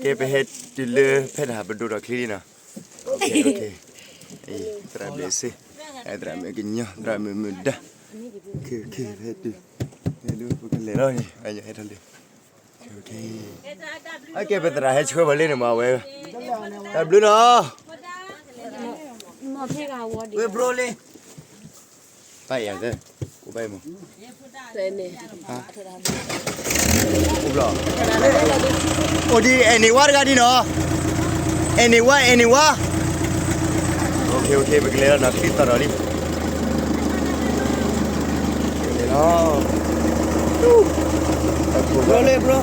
ကဲ ပဟဲတုၤလၢဖဲဒၣ်ပဒိၣ်ထီၣ်ချံလံနီၤ. သရၣ်ဘ့ၣ်စ့, သရၣ်မုၣ်ကညီ, သရၣ်မုၣ်မုၢ်ဒါ, ဖဲတုၤ ပကလဲၤလီၤန့ၣ် ဟဲထီၣ်လံ. အကဲ ပသရၣ်ဟဲဆှၢပှၤလံန့ၣ်မး အဝဲ တၢ်ဘျုးနီၤ. ဝ့ၢ်ဘျိလံ ပၢ်ယၤသၢ အိၣ်ဘၣ်မး အိၣ်ဘျီ အိၣ်ဒ် any one တဂၤဒ်နီၤ, any one, any one. ပကလဲၤလီၤနီၤ ချံသီၣ်ထီၣ်လံ လီၤ ဘျိလံ ဘျိ ဘျိဟဲလံ ပ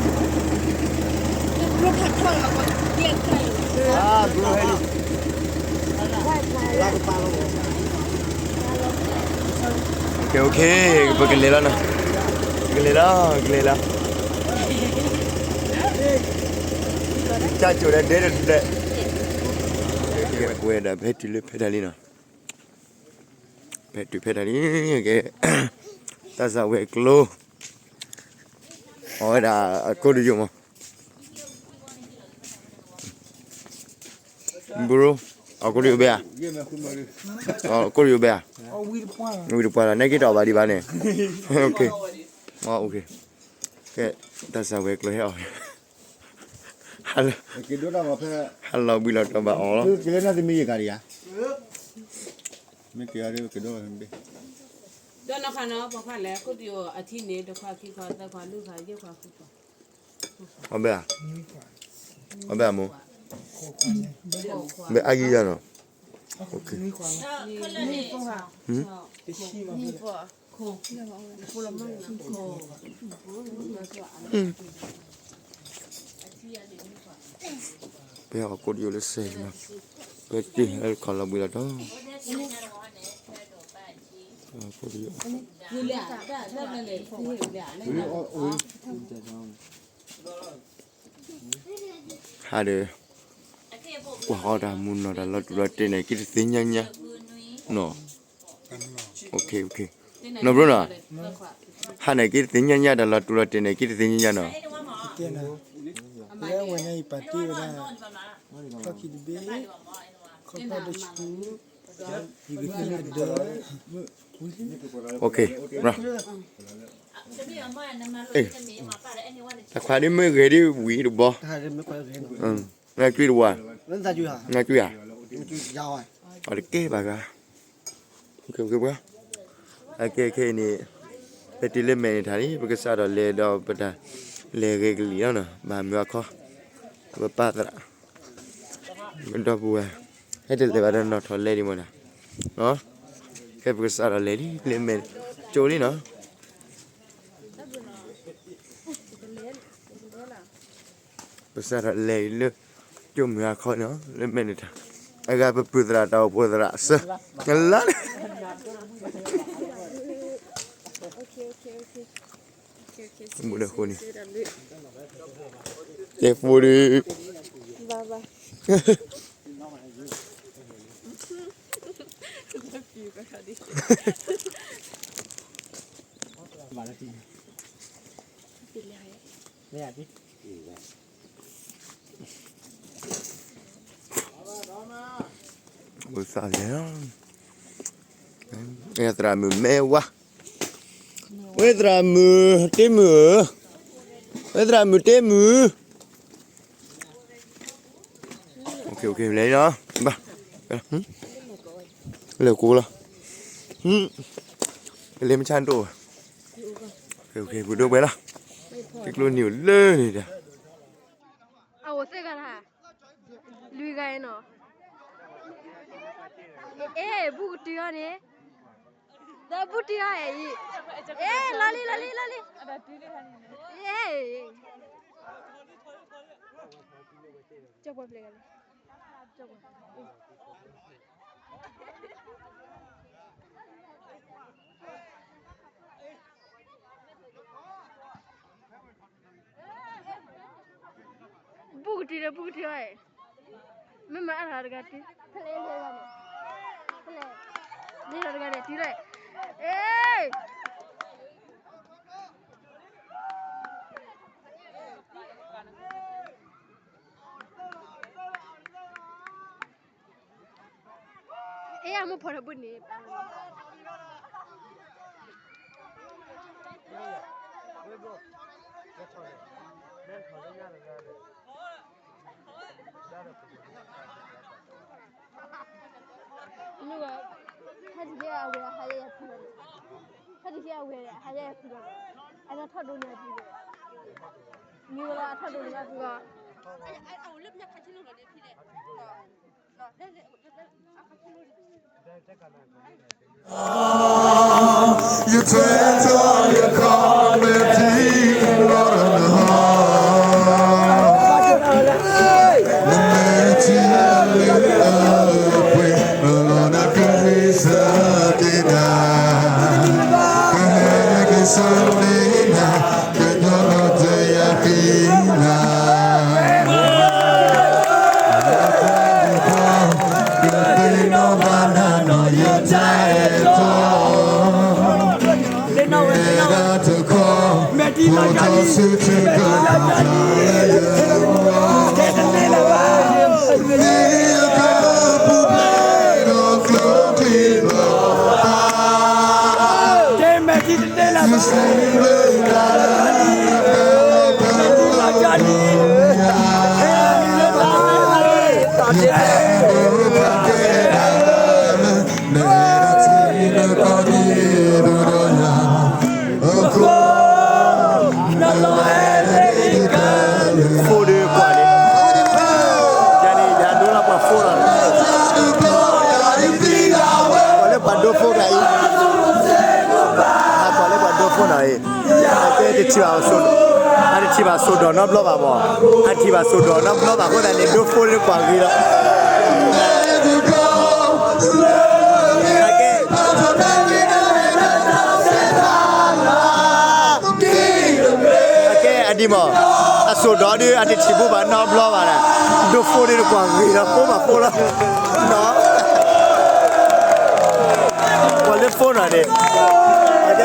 ကလဲၤလီၤနီၤ, ပကလဲၤလီၤ ပကလဲၤလီၤ, ကစၢ်ကိၣ်ဒီးဒဲတဒဲး, ဝဲဒၣ်ဖဲတုၤလၢဖဲဒၣ်လံနီၤ, ဖဲတုၤဖဲဒၣ်လံ, ကဲ တၢ်ဆၣ်ဝဲၤကျိၤ, အဝဲဒၣ်အကိးတယိာ်မး bro, အကိးတယိာ်ဘဲဧါ, အကိးတယိာ်ဘဲဧါ, ဝံတပှၢ်လီၤ နဲက့ၤတအီၣ်ဘၣ်ဒံးဘၣ်န့ၣ်, ကဲ တၢ်ဆၣ်ဝဲၤကျိၤဟဲအီၣ်, ဟါလီၤဘှံးလီၤတီၤဘၣ်အီၤလီၤ, မ့ၢ်က့ၤအီၤဒ်ကဒိၣ်, ဒီးနီၢ်ခါနီၤ ပှၤခွါလဲၤ ခိၣ်တယိာ်အထံန့ၣ် တခွါခံခွါသၢခွါလွံၢ်ခွါယဲၢ်ခွါဃုခွါ, အီၣ်ဘဲဧါ, အီၣ်ဘဲအမိၢ်, ဘဲအါယံၤယၤနီၤ, ပဟဲအီၣ်ကိးတယိာ်လၢစဲးလီၤ, ပဟဲတ့ၢ်လၢခီၣ်လီၤဘှံးလီၤတီၤ, ဟါဒီး ကွၢ်ဃီတၢ်မူနီၤ တၢ်လီၤတူၢ်လီၤတဲာ်န့ၣ် က့ၤတသ့ၣ်ညါညါနီၤ, နီၤ bro နီၤ, ဟါန့ၣ် က့ၤတသ့ၣ်ညါညါ တၢ်လီၤတူၢ်လီၤတဲာ်န့ၣ် က့ၤတသ့ၣ်ညါညါနီၤ, ဝဲညါအံၤပာ်တ့ၢ်ဝဲဒၣ် ခီၣ်ခံတဘ့ၣ်, ခီၣ်ဖီၣ်တဆူ, ယကသ့ၣ်ညါဒီး တၢ်ခွါဒ်မ့ၢ်ဂဲၤဒ်ဝံၤတဘီ, နကွံတဝါ, နကွံဧါ, အီၤတကဲဘၣ်ဂၤ, အကဲခဲအံၤန့ၣ် ပတုၤလၢမဲာ်န့ၣ်ထၣ်လံ ပကစးထီၣ်လဲၤဒီးပတၢ်လဲၤဂ့ၤကလံၤလီၤနီၤ ဘၣ်မုာ်အခီ, ပပၢ်သရၣ် ဒီပုၢ်ဝဲၢ်, ဟဲတလဲၤဘၣ်ဒီးနီၣ်ထီၣ်လဲၤဒံးမ့ၢ်ဒၣ်, ခဲပကစးထီၣ်လဲၤလံ လၢမဲာ်ကၠိလံနီၤ, ပစးထီၣ်လဲၤလၢ ကၠိမုာ်အခီနီၤ လၢမဲာ်န့ၣ်ထၣ်, အဂၤပပုၢ်သရၣ်တၢ်အိၣ်ဖှိၣ်သရၣ်စၢၤ, လၢန့ၣ် တဲဖိဒီး ဝံသးလဲၣ်, သရၣ်မုၣ်မဲဝါ, ဝဲသရၣ်မုၣ်တ့မုၣ်ဧၢ, ဝဲသရၣ်မုၣ်တ့မုၣ် လဲၤလီၤ, လဲၤကိးလီၤ, လဲၤမဆါဒိၣ်, ပဒိၣ်ဝဲလီၤ, တကျိနံၤအိၣ်လၢန့ၣ်ဒီး အအိၣ်သ့ၣ်ဂၤတၢ်, လွံၢ်ဂၤအံၤနီၤ, အဲ ဘူၣ်ကတုၤအီၤန့ၣ်, ဒီးဘူၣ်တုၤအီၤအံၤ, အဲ လီၤလံ လီၤလံ လီၤလံ, အဲ ကၠီပှၤဖျဲးဂၤလဲၣ်, ဘူၣ်ကတုၤဒီးဘူၣ်ကတုၤအီၤ, မ့ၢ်မၤအါထီၣ်တဂၤတုၤ, ဖဲလဲၣ်လဲၣ်တဂၤန့ၣ်တုၤလီၤ, အ့ ယမိၢ်ဖီၣ်တဘိန့ၣ် နုၢ်ဝဲ, ဟဲတဟ့ၣ်အဝဲဟးယဲယၤဖုလီၤ, ဟဲတဟ့ၣ်အဝဲဟးယဲယၤဖုလီၤ, အနီၢ်ထီၣ်ဒိန့ၢ်အဖုလီၤ, မ့ၢ်ဝဲလီၤအထီၣ်ဒိန့ၢ်အဖုလီၤ. Phone ဒုးကွၢ်န့ၣ်, ယၤန့ၣ် ယၤဒိလီၤပှၤ phone လီၤ, ပှၤလၢပှၤဒိ phone တဂၤအံၤ, ပှၤလၢပှၤဒိ phone တဂၤအံၤ, အကဲတထံၣ်ဘၣ်စိ, အတထံၣ်ဘၣ်စိဒီးနီတဘျီဘၣ်မၢ်, အထံၣ်ဘၣ်စိဒီးနီတဘျီဘၣ်အဃိသတးန့ၣ် ဒိ phone ဒုးကွၢ်ဂ့ၤလီၤ. အကဲ အကဲအဒံးမၢ်, အစိၣ်ဒီးဒုးအတထံၣ်ဘူၣ်ဘၣ်နီတဘျီဘၣ်, ဒိ phone ဒုးတကွၢ်ဂ့ၤဒီး phone ဘၣ် phone လီၤ, ပှၤလၢ phone နီၤန့ၣ်, အက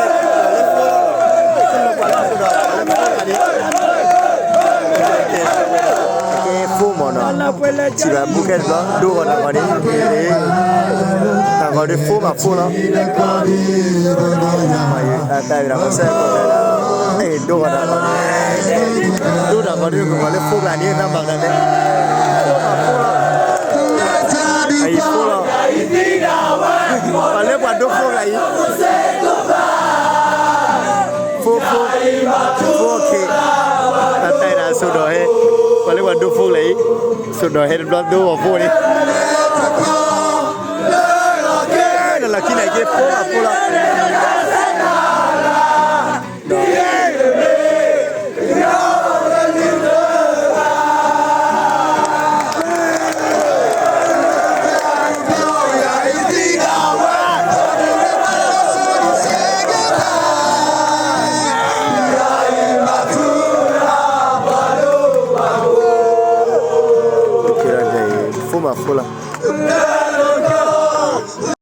ဲ phone မၢ်နီၤ, ထံၣ်ဘၣ်ဘူၣ်ခဲတဘျီ ဒိဂီၤတၢ်ဂီၤန့ၣ်, တၢ်ဂီၤဒုး phone ဘၣ် phone လီၤ. တၢ်တၢ်ဝံၤဒီး ပှၤဆဲးကိးတၢ်ဒီး ဒိဂီၤတၢ်ဂီၤန့ၣ်, ဒိတၢ်ဂီၤဒုး ကကွၢ်လၢ phone ဘၣ်န့ၣ် တၢ်ဘၣ်တၢ်န့ၣ်, အံၤ phone လီၤ, ပှၤလၢပှၤဒိ phone ဘၣ်အံၤ, phone, phone, phone အံၤ, တၢ်တၢ်ဝံၤဒီး စိၣ်ဒီးဟဲ, ပှၤလၢပှၤဒိ phone လဲၣ်အံၤ, စိၣ်ဒီးဟဲတဘျီ ဒိဂီၤ phone န့ၣ် နလီၢ်ခံန့ၣ်က့ phone ဘၣ် phone လီၤ. ဖုမးဖိလီၤ.